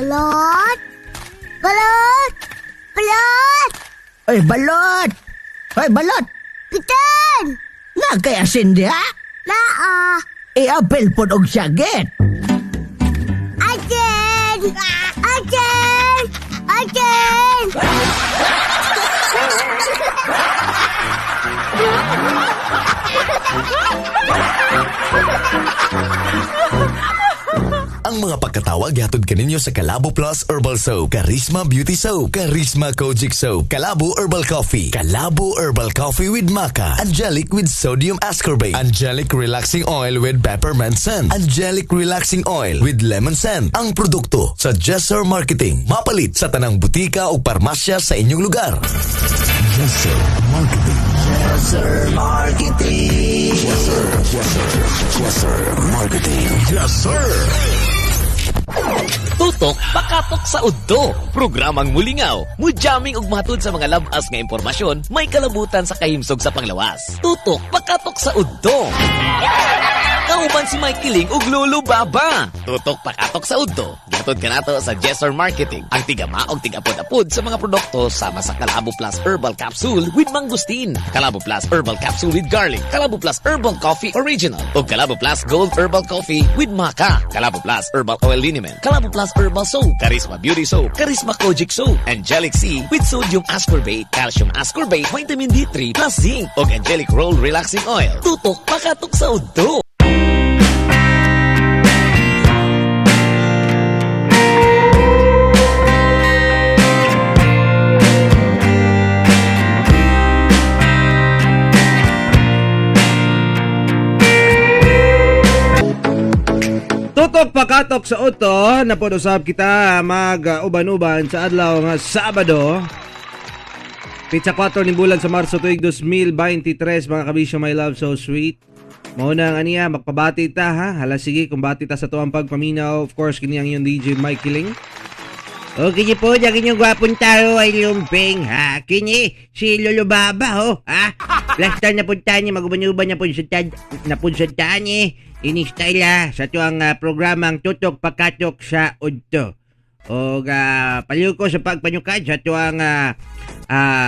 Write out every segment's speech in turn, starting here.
Balot! Balot! Balot! Ay, balot! Ay, balot! Pitan! Nga kay asin diha? Naa! Iapil po og sakit. Asin! Asin! Asin! Ang mga pagkatawag gihatod kaninyo sa Kalabo Plus Herbal Soap, Charisma Beauty Soap, Charisma Kojic Soap, Kalabo Herbal Coffee, Kalabo Herbal Coffee with Maca, Angelic with Sodium Ascorbate, Angelic Relaxing Oil with Peppermint Scent, Angelic Relaxing Oil with Lemon Scent. Ang produkto sa Jesser Marketing. Mapalit sa tanang butika o parmasya sa inyong lugar. Jesser Marketing. Jesser Marketing. Jesser, Jesser, Jesser Marketing. Jesser. Tutok pakatok sa udto. Programang mulingaw, mujamming ug matud sa mga labas nga impormasyon, may kalabutan sa kahimsog sa panglawas. Tutok pakatok sa udto. Kauban si Mike Kiling ug Lolo Baba. Tutok pakatok sa udto. Gihatod kanato sa Jesser Marketing, ang tigama og tigapod-apod sa mga produkto sama sa Kalabo Plus Herbal Capsule with Mangosteen, Kalabo Plus Herbal Capsule with Garlic, Kalabo Plus Herbal Coffee Original, ug Kalabo Plus Gold Herbal Coffee with Maca, Kalabo Plus Herbal Oil Liniment, Kalabo Plus Herbal Soap, Charisma Beauty Soap, Charisma Kojic Soap, Angelic C with Sodium Ascorbate, Calcium Ascorbate, Vitamin D3 plus Zinc, ug Angelic Roll Relaxing Oil. Tutok pakatok sa udto. Tutok pakatok sa uto, napod usab kita mag-uban-uban sa adlaw nga Sabado. Pitsa 4 ni bulan sa Marso tuig 2023, mga kabisyo, my love so sweet. Mao na ang aniya, magpabati ta ha. Hala sige, kung bati ta sa tuang pagpaminaw, of course kini ang iyong DJ Mike Kiling. O kini po, dyan inyong gwapong tao ay lumping, ha? Kini, si Lolo Baba, ho, ha? Last time na punta niya, maguban-uban na punsa niya, ini style, ha, sa tuang programang Tutok Pakatok sa Udto. O paluko sa pagpanyukad sa tuang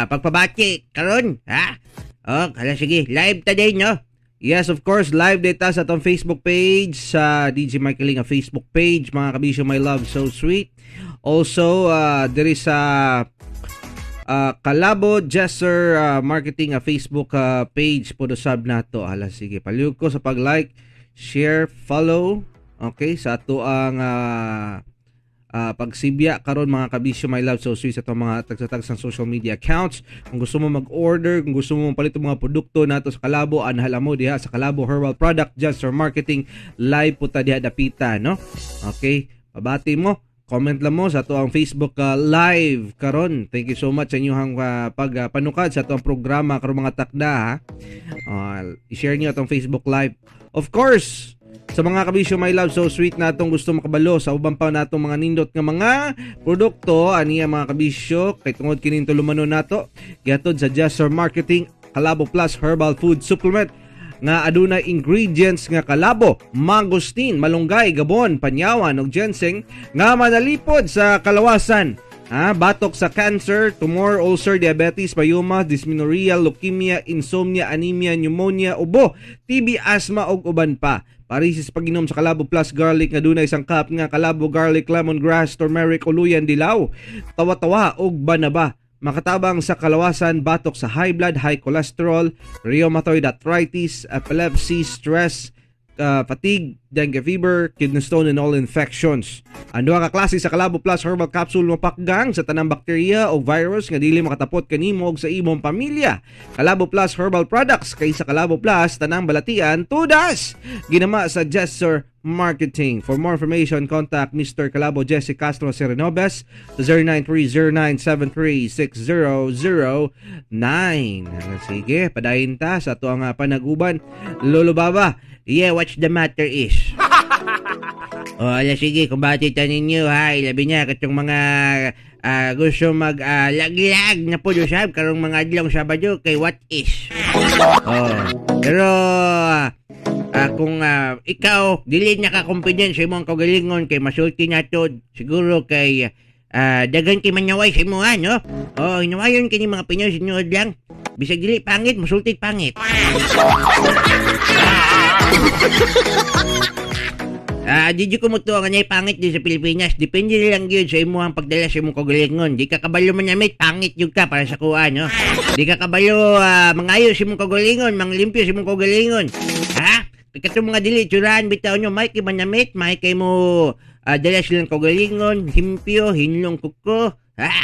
pagpabati karon, ha? O, hala sige, live today, no? Yes, of course, live data sa atong Facebook page, sa DJ Mike Kiling Facebook page, mga kabisyo, my love so sweet. Also, there is a Kalabo Jesser Marketing Facebook page po do sub nato. Hala sige, palihog ko sa pag-like, share, follow, okay, sa ato ang pagsibya karon mga kabisyo, my love so sweet, sa atong mga tagsa-tagsang social media accounts. Kung gusto mo mag-order, kung gusto mo palit og mga produkto nato sa Kalabo, anhala mo diha sa Kalabo Herbal Product Jesser Marketing, live po ta diha dapita, no? Okay, pabati mo, comment lang mo sa ato ang Facebook live karon. Thank you so much sa inyong pagpanukad sa ato ang programa karon mga takda, ha. I-share niyo atong Facebook live. Of course, sa mga kabisyo, my love so sweet natong gusto makabalo sa uban pa natong mga nindot nga mga produkto aniya mga kabisyo, kay tungod kining tulumanon nato gihatod sa Jesser Marketing Kalabo Plus Herbal Food Supplement nga adunay ingredients nga kalabo, mangosteen, malunggay, gabon, panyawan ug ginseng nga manalipod sa kalawasan. Batok sa cancer, tumor, ulcer, diabetes, myoma, dysmenorrhea, leukemia, insomnia, anemia, pneumonia, ubo, TB, asthma ug uban pa. Parisis pag-inom sa Kalabo Plus Garlic nga dunay sangkap nga kalabo, garlic, lemongrass, turmeric, uluyan, dilaw, tawa-tawa ug banaba. Makatabang sa kalawasan, batok sa high blood, high cholesterol, rheumatoid arthritis, epilepsy, stress, fatigue, dengue fever, kidney stone, and all infections. Ang duha ka klase sa Kalabo Plus Herbal Capsule mapakgang sa tanang bakterya o virus nga dili makatapot kanimo og sa imong pamilya. Kalabo Plus Herbal Products, kay sa Kalabo Plus tanang balatian tudas. Ginama sa Jesser Marketing. For more information, contact Mr. Kalabo Jesse Castro Serenobes sa 0930-973-6009. Sige, padayin ta sa ato ang panaguban. Lolo Baba, yeah, what's the matter is? O, ala sige, kumbati ta ninyo, ha. Ilabi niya katong mga gusto mag laglag na po usab karong mga adlong Sabado kay what is. Oh, pero Kung ikaw dili na ka confident sa imong kaugalingon kay masulti nato siguro kay daghan kay manyaway sa imo, no? Oh, hinawayon kini mga Pinoy sinuod lang. Bisag dili pangit, musulti pangit. Di ko mo to ang anyay pangit di sa Pilipinas. Depende lang gyud sa imong pagdala sa imong kaugalingon. Di ka kabalo manamit, pangit gyud ka para sa kuha, no? Di ka kabalo mangayo sa imong kaugalingon, manglimpyo sa imong kaugalingon. Ha? Katong mga dili tsurahan bitaw nyo, may kay manamit, may kay mo dala silang kaugalingon, himpyo, hinlong kuko, ha?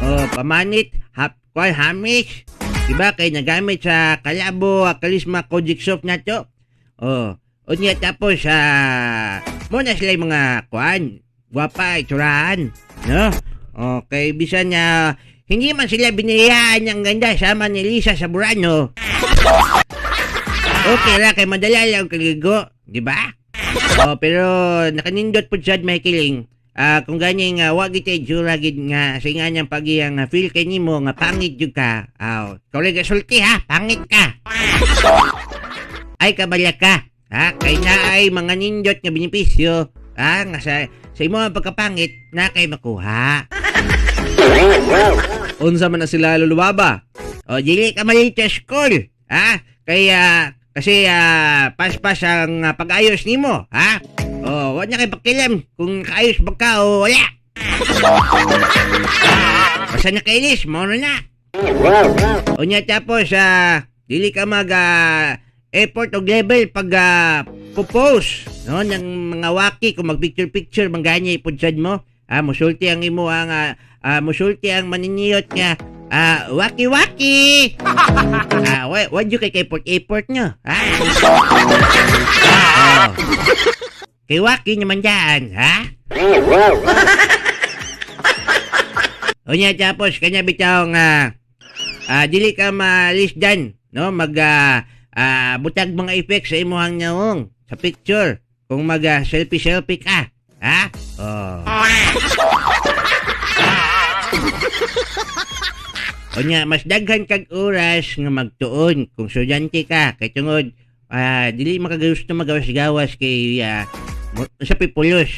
O, pamanit, hap, kuan, hamis. Diba kay nagamit sa Kalabo, Kalisma Kojic Soap na to? O, unya tapos muna sila yung mga kuan, gwapa, itsurahan, no? Okay, bisan na hindi man sila biniyayaan ng ganda sama ni Lisa Saburano. Okay ra kay madala lang kaligo, di ba? Oh, pero nakanindot pud sad may kiling. Kung ganing wa gid tay itsura gid nga sa nga niyang pagiyang feel kay nimo nga pangit jud ka. Aw, ikaw lang gasulti ha, pangit ka. Ay kabala ka. Ha, kay naay mga nindot nga benepisyo, ha, nga sa imo ang pagkapangit na kay makuha. Unsa man na sila, Lolo Baba? O dili ka malate sa school, ha? Kaya kasi paspas ang pag-ayos nimo, ha? O wa na kay pakialam kung kaayos ba ka o wala. Basta nakailis, mo na. Unya tapos dili ka mag effort og level pag propose, no, ng mga waki kung mag picture picture manggani pud sad mo. Musulti ang imo ang musulti ang maniniyot nga waki waki. Wa jud kay effort effort nyo, ha? Oh. Kay waki naman dyan, ha? Unya tapos kanya bitaw nga dili ka malisdan, no, mag butag mga effects sa imuhang naong sa picture kung mag selfie selfie ka, ha? Oh. Unya mas daghan kag oras nga magtuon kung estudyante ka kay tungod dili makagawas na magawas-gawas kay sa pipulos.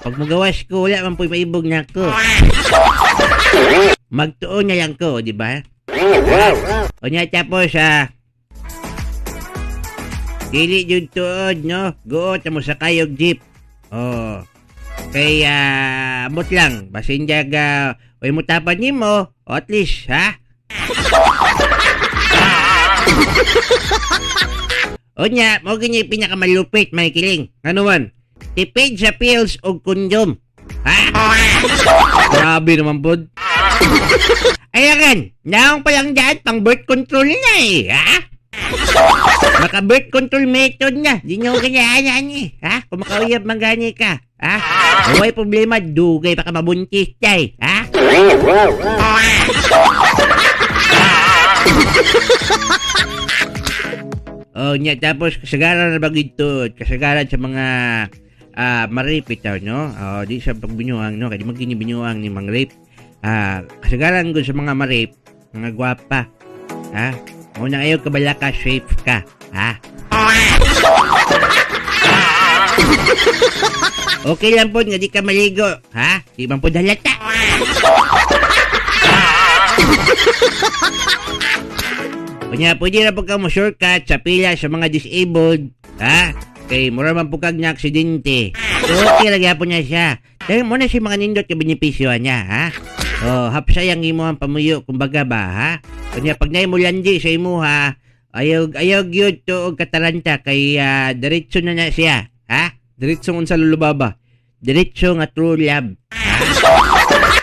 Pag magawas ko wala man po'y maibog nako. Magtuon na lang ko, di ba? Unya tapos dili jud tuod, no? Guot mo sa kayog jeep. Oh. Kay amot lang basin jag oy mutapan nimo, at least, ha? Unya, mo gini pinakamalupit, may kiling. Ano man? Tipid sa pills og kondom. Ha? Grabe naman pod. Ayan, naong pa lang dyan, pang birth control na eh, ha? Maka birth control method na. Di nyo ganyan eh. Ha? Kung makauyab man gani ka. Ha? Huwag problema, dugay baka mabuntis tay. Ha? Oh, nya tapos kasagaran na bagito, kasagaran sa mga ma-rape itaw, no? Oh, di sa pagbinuang, no? Kaya di magini binuang ni mang rape. Kasagaran gud sa mga ma-rape, mga gwapa. Ha? Una ayaw kabala ka, safe ka. Ha? Okay lang po nga di ka maligo. Ha? Di man po halata. Kunya, pwede na po ka mo shortcut sa pila sa mga disabled. Ha? Kay mura man po kag na aksidente. So, okay lang po niya siya. Dahil muna siya mga nindot ka benepisyo niya, ha? Oh, hapsay ang imo ang pamuyo, kumbaga ba, ha? Kunya, pag naay mo landi sa imo, ha? Ayaw, ayaw gyud to og kataranta kay diretso na na siya, ha? Diretso unsa, Lolo Baba? Diretso nga true love. Ha?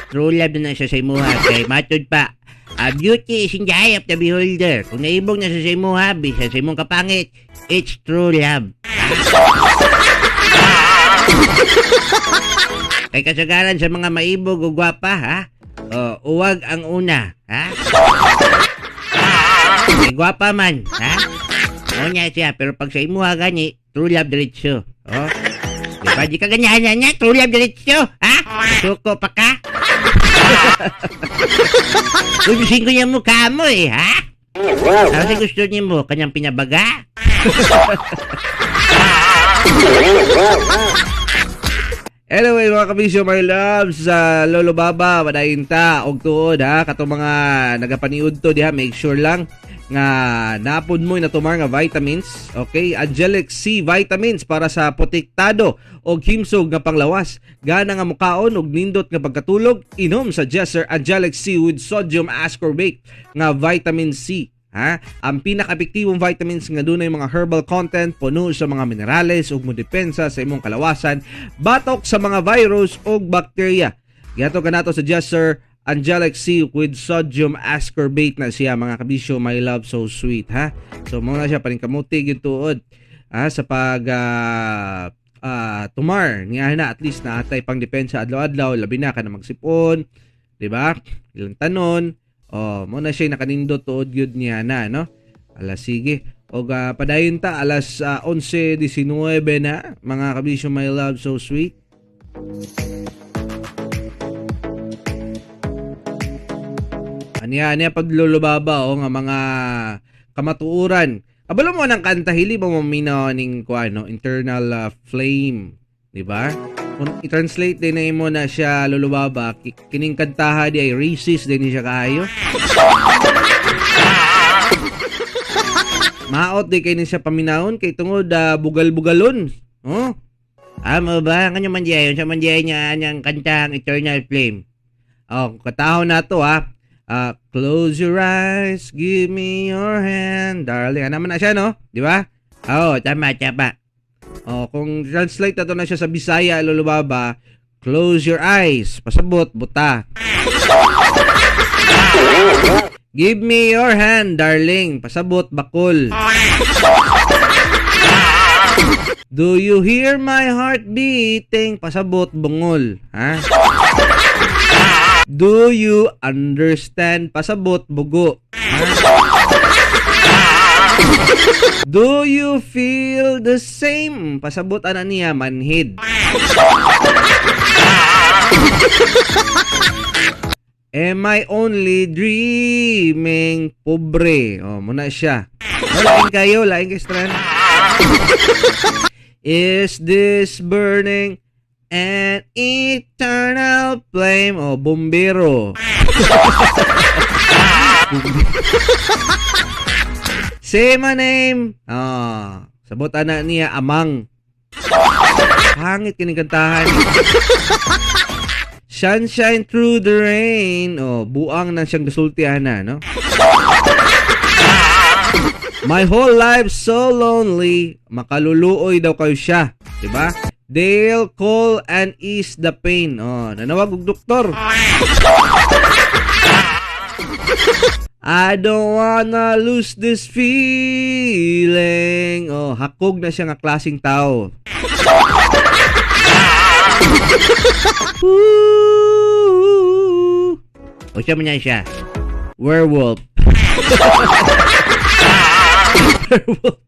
True love na na siya sa imo, ha? Kay matud pa, beauty is in the eye of the beholder. Kung naibog na siya sa imo, ha? Bisan sa imong kapangit, it's true love. Kay kasagaran sa mga maibog o gwapa, ha? O, uwag ang una, ha? Kay gwapa man, ha? Unya siya, pero pag sa imuha gani, true love diretso. O? Diba, di ka ganyan niya, true love diretso, ha? Suko pa ka? Gustusin ko yung mukha mo, eh, ha? Ano gusto nimo kanyang pinabaga? Anyway, mga kabisyo, my loves, sa Lolo Baba, padayon ta og tuod ha, katong mga nagapaniud to diha, make sure lang nga napod mo natumar nga vitamins, okay? Angelic C vitamins para sa protektado og himsog nga panglawas. Gana nga mukaon og nindot nga pagkatulog, inom sa Jesser Angelic C with sodium ascorbate nga vitamin C. Ha? Ang pinaka-epektibong vitamins nga dunay mga herbal content, puno sa mga minerales ug modepensa sa imong kalawasan, batok sa mga virus ug bakterya. Gihatod kanato sa Jesser Angelic C with sodium ascorbate na siya, mga kabisyo, my love, so sweet, ha? So mo na siya paningkamuti gyud tuod, ha, sa pag tumar niya na, at least naatay pang depensa adlaw-adlaw, labi na ka na magsipon, di ba? Ilang tanon. Oh, mo na siya nakanindot tuod gyud niya na, no? Alas sige. Og padayon ta alas 11:19 na, mga kabisyo, my love, so sweet. Aniya niya paglulubaba o nga mga kamatuoran. Kabalo mo ng kanta hili ba maminaw ning kuan, no? Internal flame, di ba? Kung i-translate din na imo na siya lulubaba, kining kantaha di ay racist din siya kaayo. Maot di kay ni siya paminahon kay tungod bugal-bugalon. Oh. Amo ba kanyo man di ayon sa man di ay niya ang kantang Eternal Flame. Oh, katahon na to ha. Close your eyes, give me your hand, darling. Ano man na siya, no? Di ba? Oo, tama, tama. Oh, kung translate na to na siya sa Bisaya, lulubaba, close your eyes, pasabot, buta. Give me your hand, darling, pasabot, bakul. Do you hear my heart beating? Pasabot, bungol. Ha? Do you understand? Pasabot, bugo. Ha? Do you feel the same? Pasabot ana niya, manhid. Am I only dreaming? Pobre. Oh, muna siya. Oh, lain kayo, lain kay Strand. Is this burning an eternal flame? Oh, bombero. Say my name. Ah, sabot ana niya, amang. Pangit kining kantahan. Sunshine through the rain. Oh, buang na siyang gasulti ana, no? My whole life so lonely. Makaluluoy daw kayo siya, di ba? They'll call and ease the pain. Oh, nanawag og doktor. I don't wanna lose this feeling. Oh, hakog na siya nga klaseng tao. Ooh. O siya man siya? Werewolf. Werewolf.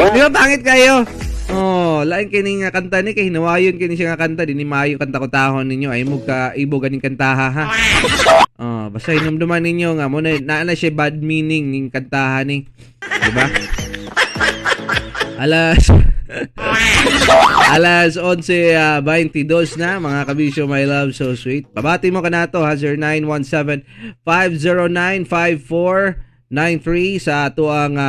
Di ba pangit kayo? Oh, lain kini nga kanta ni kay hinawayon kini siya nga kanta dinhi maayo kanta ko tahon ninyo ay mo ka ibo ganing kantaha ha. Oh, basta hinumduman ninyo nga mo na naa na siya bad meaning ning kantaha ni. Di ba? Alas alas 11:22 na mga kabisyo, my love, so sweet. Pabati mo kanato ha, 0917-509-5493 sa atuang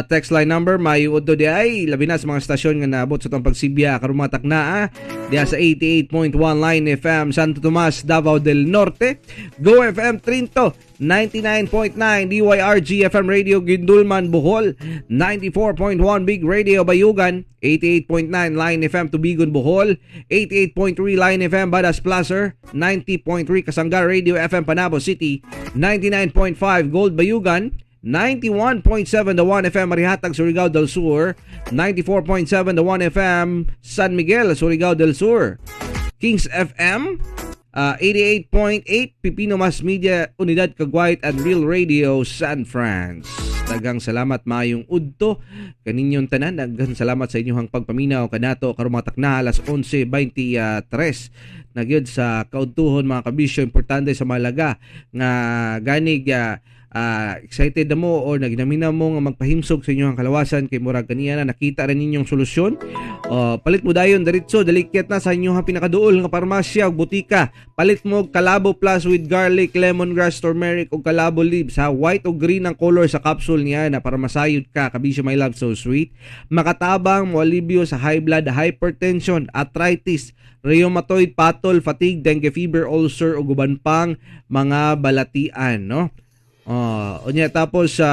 text line number. Mayo udto di ay labi na sa mga stasyon nga naabot sa itong pagsibya karong mga takna diya sa 88.1 Line FM Santo Tomas, Davao del Norte, Go FM Trinto 99.9, DYRG FM Radio Gindulman, Bohol 94.1, Big Radio Bayugan 88.9, Line FM Tubigon, Bohol 88.3, Line FM Badas Placer 90.3, Kasangga Radio FM Panabo City 99.5, Gold Bayugan 91.7, The 1 FM Marihatag, Surigao del Sur 94.7, The 1 FM San Miguel, Surigao del Sur, Kings FM 88.8, Pipino Mass Media Unidad Caguayt and Real Radio San Franz. Daghang salamat maayong udto kaninyong tanan. Daghang salamat sa inyong pagpaminaw kanato karong mga takna alas 11:23 na gyud sa kaudtuhon mga kabisyo. Importante sa mahalaga nga ganig Excited na mo or naginamina mo nga magpahimsog sa inyong kalawasan kay murag kaniya na nakita rin ninyong solusyon. Palit mo dayon diretso, dalikyat na sa inyong pinakaduol nga parmasya ug butika. Palit mo og Kalabo Plus with garlic, lemongrass, turmeric ug kalabo leaves, ha. White o green ang color sa capsule niya na para masayod ka, kabisyo my love so sweet. Makatabang, moalibyo sa high blood, hypertension, arthritis, rheumatoid, patol, fatigue, dengue fever, ulcer ug uban pang mga balatian, no? Unya tapos sa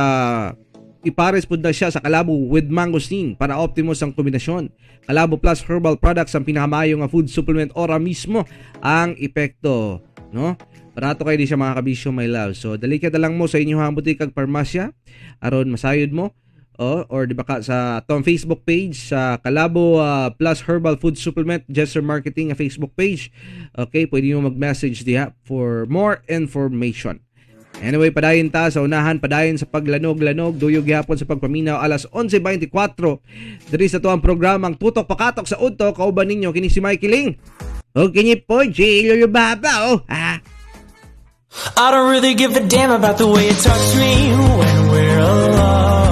ipares pud na siya sa Kalabo with mangosteen para optimus ang kombinasyon. Kalabo Plus Herbal Products ang pinakamayo nga food supplement, ora mismo ang epekto, no? Barato kay di siya, mga kabisyo my love. So dali ka lang mo sa inyong butik ag parmasya aron masayod mo. Oh, or di ba ka sa atong Facebook page sa Kalabo Plus Herbal Food Supplement Jester Marketing nga Facebook page. Okay, pwede mo mag-message diha for more information. Anyway, padayon ta sa unahan, padayon sa paglanog-lanog, duyog gihapon sa pagpaminaw, alas 11:24. Diri sa to ang programang Tutok Pakatok sa Udto, kauban ninyo kini si Mikey Ling. O kini po si Lolo Baba, oh, ha? I don't really give a damn about the way you touch me when we're alone.